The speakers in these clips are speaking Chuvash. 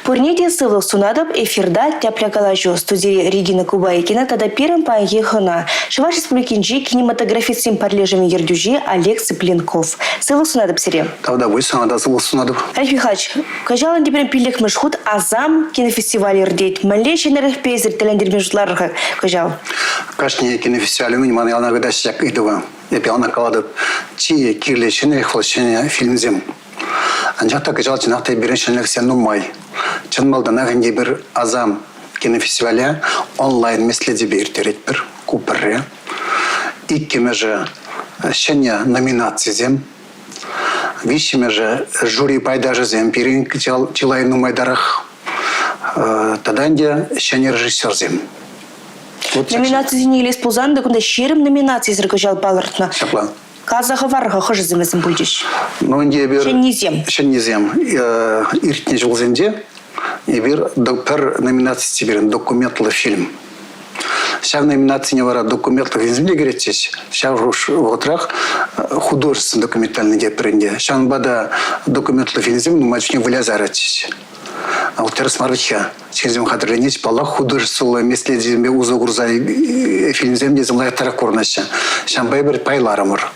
Пурне те сывлӑх сунатӑп. Эфирта тӗплӗ калаҫу. Студире Регина Кубайкина тата пирӗн паянхи хӑна, Чӑваш Республикинчи кинематографистсен пӗрлешӗвӗн ертӳҫи Олег Цыпленков. Сывлӑх сунатӑп сире. Тавтапуҫ сана та сывлӑх сунатӑп. Олег Михайлович, кӑҫал ӗнтӗ пирӗн пиллӗкмӗш хут «Асам» кинофестиваль иртет. Мӗнле ҫӗнӗлӗхпе эсир тӗлӗнтерме шутларӑр-ха кӑҫал? Кашни кинофестиваль умӗн ман яланах ыйтаҫҫӗ ҫак ыйтӑва. Эпӗ яланах калатӑп, чи кирлӗ ҫӗнӗлӗх вӑл ҫӗнӗ фильмсем. Анчах та кӑҫал чӑнах та пирӗн ҫӗнӗлӗхсем нумай. Чӑн малтанах ӗнтӗ эпир «Асам» кинофестивале онлайн меслечӗпе ирттеретпӗр. Ку пӗрре. Иккӗмӗшӗ ҫӗнӗ номинацисем. Виҫҫӗмӗшӗ жюри пайташӗсем пирӗн чылай нумайтарах. Тата ӗнтӗ ҫӗнӗ режиссерсем. Номинацисене илес пулсан та кунта 20 номинацисӗр кӑҫал палӑртнӑ. Ҫапла. Каласа хӑвар-ха, хӑшӗсем вӗсем пулчӗҫ? Ну, ӗнтӗ эпир... Ҫӗннисем. Ҫӗннисем. Иртнӗ ҫулсенче эпир пӗр номинаци пирӗн документлӑ фильм. Ҫав номинацине вара документлӑ фильмсем те кӗретчӗҫ. Ҫав вӑхӑтрах художественно документальный тетпӗр ӗнтӗ. Ҫавӑнпа та документлӑ фильмсем нумай чухне выляса яратчӗҫ. Вӑл тӗрӗс мар вӗт-ха. Ҫынсем хатӗрленет, паллах, художествӑллӑ меслетсемпе усӑ курса фильмсем те лайӑхтарах курӑнаҫҫӗ. Ҫавӑнпа эпир пайларӑмӑр.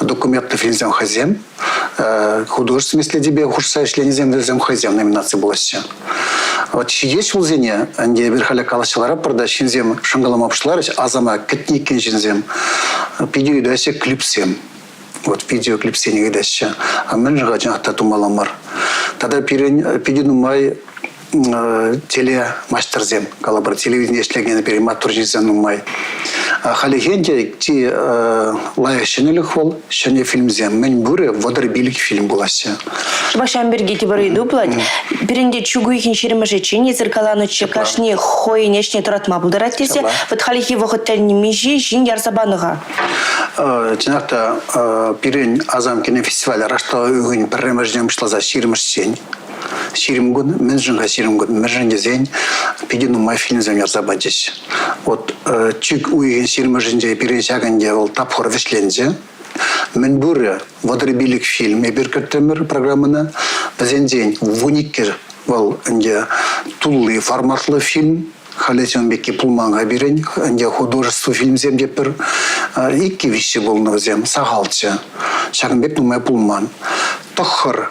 Документлӑ фильмсем хӑйсем, художество меслечӗпе хушса ӗҫленисем вӗсем хӑйсем номинаци пулаҫҫӗ. Вот ҫитес ҫулсене ӗнтӗ эпир халӗ калаҫса ларатпӑр та ҫынсем шӑнкӑлама пуҫларӗҫ, асама кӗтнӗ иккен ҫынсем. Питӗ ыйтаҫҫӗ клипсем. Вот видеоклипсене ыйтаҫҫӗ. А мӗншӗн-ха чӑнах та тумалла мар? Тата пирӗн питӗ нумай телемаҫтӑрсем, калӑпӑр, телевидение ӗҫлекен пирӗн маттур ҫынсем нумай. Халӗхе те чи лайӑх ҫӗнӗлӗх вӑл ҫӗнӗ фильмсем. Мӗн пурӗ 35 фильм пулаҫҫӗ. Шӑпах ҫавӑн пирки тепӗр ыйту пулать. Пирӗн те чӳк уйӑхӗн ҫирӗмӗшӗччен эсир каланӑччӗ, кашни хӑйӗн ӗҫне тӑратма пултарать тесе. Вот хальхи вӑхӑт тӗлне миҫе ҫын ярса панӑ-ха? Чӑнах та, пирӗн Асам кинофестиваль Раштав уйӑхӗн пӗрремӗшӗнчен пуҫласа ҫирӗмӗшчен. 20 кун. Мӗншӗн-ха 20 кун? Мӗншӗн тесен питӗ нумай фильмсем ярса пачӗҫ. Вот чӳк уйӑхӗн ҫирӗмӗшӗнче пирӗн ҫак ӗнтӗ вӑл тапхӑр вӗҫленчӗ. Мӗнпурӗ 35 фильм эпир кӗртрӗмӗр программӑна. Вӗсенчен 12 вӑл ӗнтӗ тулли форматлӑ фильм. Халӗ ҫавӑн пекки пулман-ха пирӗн. Ӗнтӗ художество фильмсем те пӗр иккӗ-виҫҫӗ пулнӑ вӗсем, сахалччӗ. Ҫакӑн пек нумай пулман. Тӑххӑр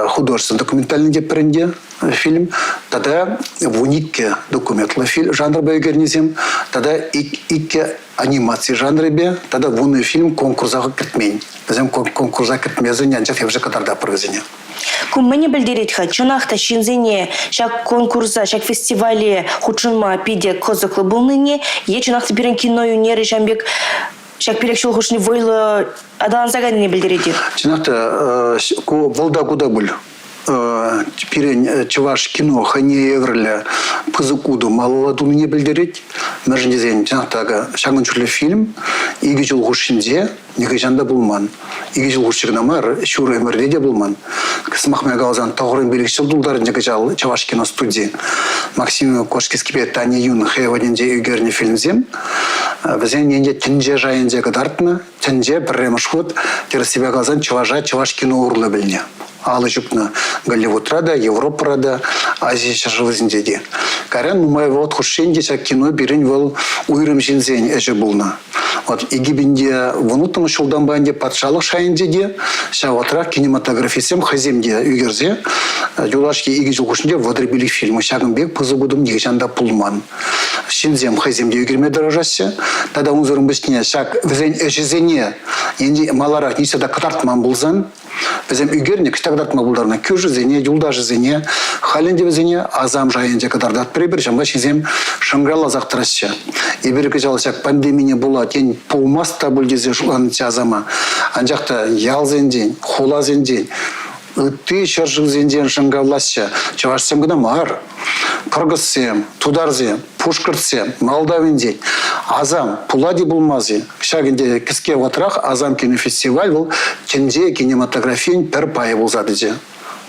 художество документальный те пӗр ӗнтӗ фильм тата 12 документлӑ фильм жанрпа ӳкернисем тата иккӗ анимаци жанрӗпе тата 10 фильм конкурса кӗртмен. Вӗсем конкурса кӗртмесен анчах эпӗ кӑтартатпӑр вӗсене. Ку мӗне пӗлтерет-ха? Чӑнах та ҫынсене ҫак конкурса, ҫак фестивале хутшӑнма питӗ кӑсӑклӑ пулнине е чӑнах та пирӗн кино ӳнерӗ ҫавӑн пек ҫак пилӗк ҫул хушшинче вӑйлӑ аталанса кайнине пӗлтерет-и? Чӑнах та, ку вӑл та ку та пуль. Пирӗн чӑваш кино хӑйне евӗрлӗ пысӑк утӑм малалла тунине пӗлтерет. Мӗншӗн тесен, чӑнах та, ҫакӑн чухлӗ фильм икӗ ҫул хушшинче нихӑҫан та пулман. Икӗ ҫул хушши кӑна мар, ҫур ӗмӗрте те пулман. Сӑмах май каласан, 95 ҫул тултарнӑ кӑҫал Чӑваш киностуди. Максим Кошкинскипе Таня Юн хӑй вӑхӑтӗнче ӳкернӗ фильмсем вӗсен ӗнтӗ тӗнче шайӗнче кӑтартнӑ. Тӗнче пӗрремӗш хут, тӗрӗссипе каласан, чӑваша чӑваш кино урлӑ пӗлнӗ. Алӑ ҫупнӑ Голливудра та, Европӑра та, Ази ҫӗршывӗсенче те. Кайран нумай вӑхӑт хушшинче ҫак кино пирӗн вӑл уйрӑм ҫынсен ӗҫӗ пулнӑ. Вот икӗ 16 ҫултанпа ӗнтӗ патшалӑх шайӗнче те ҫав вӑхӑтрах кинематографистсем хӑйсем те ӳкерсе юлашки икӗ ҫул хушшинче 35 фильм ҫакӑн пек пысӑк утӑм нихӑҫан та пулман. Ҫынсем хӑйсем те ӳкерме тӑрӑшаҫҫӗ. Тата унсӑрӑн пуҫне ҫак вӗсен ӗҫӗсене маларах ниҫта та кӑтартман пулсан Вӗсем ӳкернӗ, кӑҫта кӑтартма пултарнӑ кӳршӗсене, юлташӗсене. Халь ӗнтӗ вӗсене асам шайӗнче кӑтартатпӑр эпир, ҫавӑнпа ҫынсем шӑнкӑравласах тӑраҫҫӗ. Эпир кӑҫал ҫак пандемине пула тен пулмасть та пуль тесе шутланӑччӗ асама. Анчах та ялсенчен, хуласенчен, ытти ҫӗршывсенчен шӑнкӑравлаҫҫӗ. Чӑвашсем кӑна мар, кӑркӑссем, тутарсем, пушкӑртсем, молдавинсен. Асам пулать-и пулмас-и? Ҫак ӗнтӗ кӗске вӑхӑтрах Асам кинофестиваль вӑл тӗнче кинематографийӗн пӗр пайӗ пулса тӑчӗ.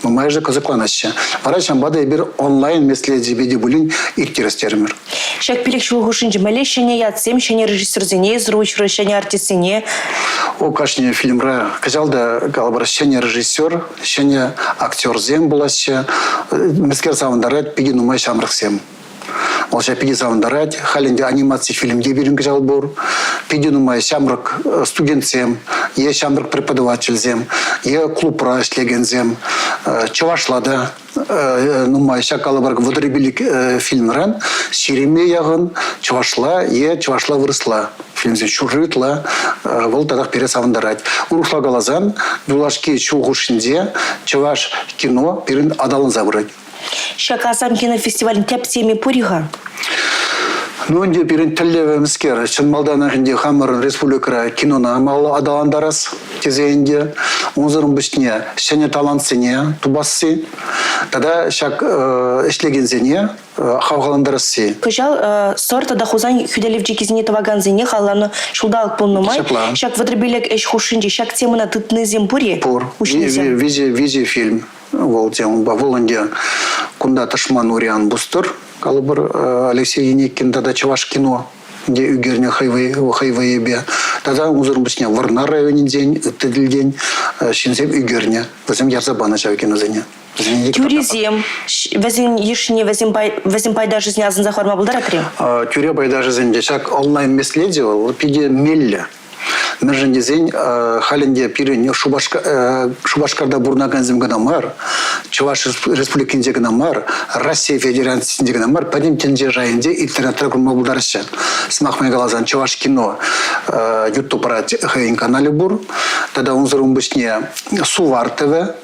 Нумайӑшӗ кӑсӑкланаҫҫӗ. Вара ҫавӑнпа та эпир онлайн меслечӗпе те пулин ирттерес терӗмӗр. Ҫак 5 ҫул хушшинче мӗнле ҫӗнӗ ятсем, ҫӗнӗ режиссерсене эсир уҫрӑр, ҫӗнӗ артистсене? О, кашни фильмра кӑҫал та, калӑпӑр, ҫӗнӗ режиссер, ҫӗнӗ актерсем пулаҫҫӗ. Мӗскер савӑнтарать, питӗ нумай ҫамрӑксем. Вӑл ҫав питӗ савӑнтарать. Халь ӗнтӗ анимаци фильм те пирӗн кӑҫал пур. Питӗ нумай ҫамрӑк студентсем е ҫамрӑк преподавательсем, е клубра ӗҫлекенсем чӑвашла та нумай ҫак калӑпӑр 35 фильмран 20-е яхӑн чӑвашла е чӑвашла-вырӑсла фильмсен ҫурри ытла вӑл татах пире савӑнтарать. Урӑхла каласан, юлашки ҫул хушшинче чӑваш кино пирӗн аталанса пырать. Ҫак Асам кинофестивалӗн тӗп теми пур-и-ха? Ну, ӗнтӗ пирӗн тӗллевӗмскер, чӑн малтанах ӗнтӗ хамӑрӑн республикӑра кинона малалла аталантарас тесе ӗнтӗ. Унсӑрӑн пуҫне ҫӗнӗ талантсене тупасси тата ҫак ӗҫлекенсене хавхалантарасси. Кӑҫал Сӑр тата Хусан хӳтӗлев чиккисене тӑвакансене халалланӑ ҫулталӑк пулнӑ май Ҫапла. ҫак 35 ӗҫ хушшинче ҫак темӑна тытнисем пур-и? Пур. Уҫнисем. Виҫӗ фильм. Вӑл те унпа вӑл ӗнтӗ кунта тӑшман ури ан пустӑр, калӑпӑр, Алексей Еникин тата Чӑваш кино те ӳкернӗ хӑй вӑйӗпе. Тата унсӑр пуҫне Вӑрнар районӗнчен, ытти тӗлтен ҫынсем ӳкернӗ. Вӗсем ярса панӑ ҫав киносене. Тӳресем вӗсен йышне, вӗсен пайташӗсене асӑнса хӑварма пултаратӑр-и? Тӳре пайташӗсем те ҫак онлайн меслечӗ вӑл питӗ меллӗ. Мӗншӗн тесен халь ӗнтӗ пирӗн Шупашкарта пурӑнакансем кӑна мар, Чӑваш Республикинче кӑна мар, Россия Федерацийӗнче кӑна мар, пӗтӗм тӗнче шайӗнче интернетра курма пултараҫҫӗ. Сӑмах май каласан, Чӑваш кино Ютубра хӑйӗн каналӗ пур. Тата унсӑрӑн пуҫне Сувар ТВ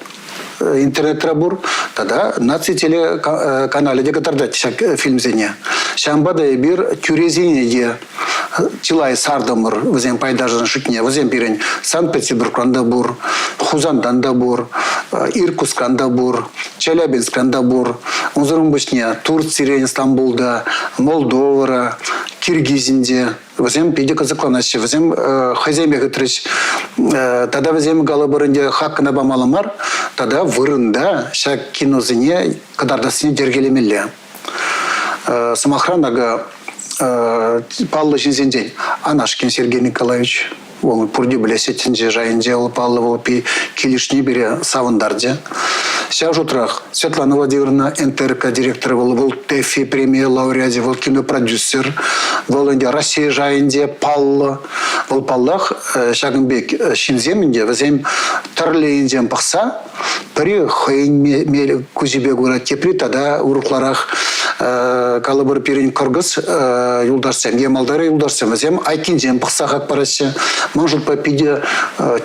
интернетра пур тата наци телеканалӗ те кӑтартать ҫак фильмсене. Ҫавӑнпа та эпир тӳресене те чылай сартӑмӑр вӗсен пайташӗн шутне. Вӗсем пирӗн Санкт-Петербургран та пур, Хусантан та пур, Иркутскран та пур, Челябинскран та пур. Унсӑрӑн пуҫне Турцирен, Стамбулта, Молдовӑра, Киргизинче Вӗсем питӗ кӑсӑкланаҫҫӗ. Вӗсем хӑйсемех ытрӗҫ. Тата вӗсем калӑпӑр ӗнтӗ хак кӑна памалла мар, тата вырӑнта ҫак киносене кӑтартассине йӗркелемелле. Сӑмахран, акӑ, паллӑ ҫынсенчен Анашкин Сергей Николаевич, вӑл пурте пӗлеҫҫӗ, тӗнче шайӗнче вӑл паллӑ, вӑл килӗшни пире савӑнтарчӗ. Ҫав шутрах Светлана Владимировна НТРК директорӗ вӑл, вӑл ТЭФИ преми лауреачӗ, вӑл кинопродюсер, вӑл ӗнтӗ Россия шайӗнче паллӑ. Вӑл, паллах, ҫакӑн пек ҫынсем ӗнтӗ вӗсем тӗрлӗ енчен пӑхса пӗри хӑйӗн куҫӗпе курать, тепри тата урӑхларах калӑпӑр пирӗн кӑркӑс юлташсем е Молдавири юлташсем вӗсем айккинчен пӑхса хак параҫҫӗ. Ман шутпа питӗ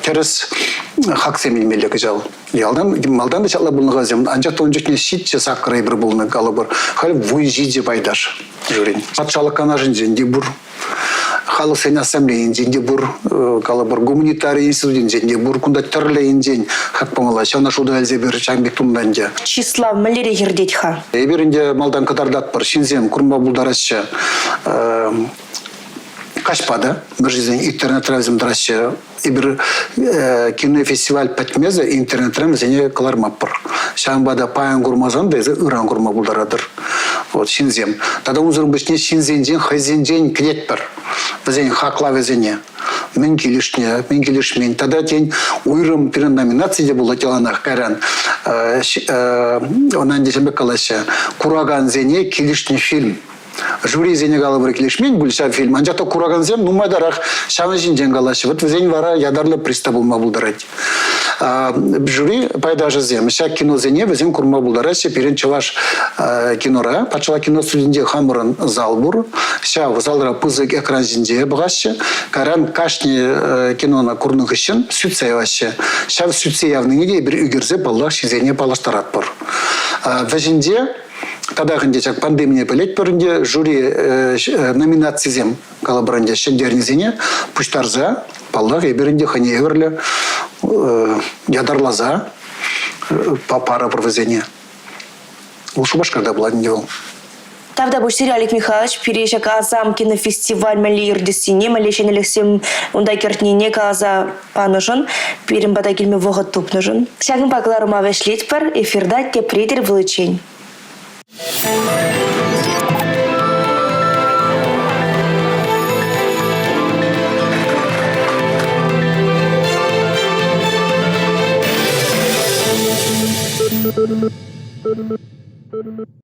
тӗрӗс хаксем илмелле кӑҫал. Ялтан, малтан та ҫапла пулнӑ-ха анчах та ун чухне ҫиччӗ саккӑр эпир пулнӑ, калӑпӑр. Халь 17 пайташ жюрин. Патшалӑх канашӗнчен те пур, халӑхсен ассамблейинчен те пур, калӑпӑр, гуманитари институтӗнчен те пур. Кунта тӗрлӗ енчен хак памалла. Ҫавна шута илсе эпир ҫакӑн пек тунӑ ӗнтӗ. Чыслав мӗнлерех иртет-ха? Эпир ӗнтӗ малтан кӑтартатпӑр, ҫынсем курма пултараҫҫӗ. Каҫпа та, мӗншӗн интернетра вӗсем тӑраҫҫӗ. Эпир кинофестиваль пӗтмесӗр интернетран вӗсене кӑлармаппӑр. Ҫавӑнпа та паян курмасан та эсӗ ыран курма пултаратӑр. Вот ҫынсем. Тата унсӑрӑн пуҫне ҫынсенчен хӑйсенчен кӗтетпӗр вӗсен хаклавӗсене. Мӗн килӗшнӗ, мӗн килӗшмен. Тата тен уйрӑм пирӗн номинаци те пулать яланах кайран. Ӑна ӗнтӗ ҫын пек калаҫҫӗ. Куракансене килӗшнӗ фильм. Жюрисене калӑпӑр килӗшмен пуль ҫав фильм, анчах та куракансем нумайтарах ҫавӑн ҫинчен калаҫҫӗ. Вот вӗсен вара ятарлӑ приз та пулма пултарать. Жюри пайташӗсем ҫак киносене вӗсем курма пултараҫҫӗ. Пирӗн чӑваш кинора, патшалӑх кино студийӗнче хамӑрӑн зал пур. Ҫав залра пысӑк экран ҫинче пӑхаҫҫӗ. Кайран кашни кинона курнӑ хыҫҫӑн сӳтсе яваҫҫӗ. Ҫав сӳтсе явнине те эпир ӳкерсе, паллах, ҫынсене паллаштаратпӑр. Вӗҫӗнче Татах ӗнтӗ ҫак пандемине пӗлетпӗр ӗнтӗ, жюри номинацисем, калӑпӑр ӗнтӗ, ҫӗнтернисене пуҫтарса, паллах, эпир ӗнтӗ хӑйне евӗрлӗ ятарласа парӑпӑр вӗсене. Вӑл Шупашкарта пулать ӗнтӗ вӑл. Тавтапуҫ сире, Олег Михайлович, пире ҫак «Асам» кинофестиваль мӗнле иртессине, мӗнле ҫӗнӗлӗхсем унта кӗртнине каласа панӑшӑн, пирӗн пата килме вӑхӑт тупнӑшӑн. Ҫакӑнпа кӑларӑма вӗҫлетпӗр. Эфирта тепре тӗл пуличчен.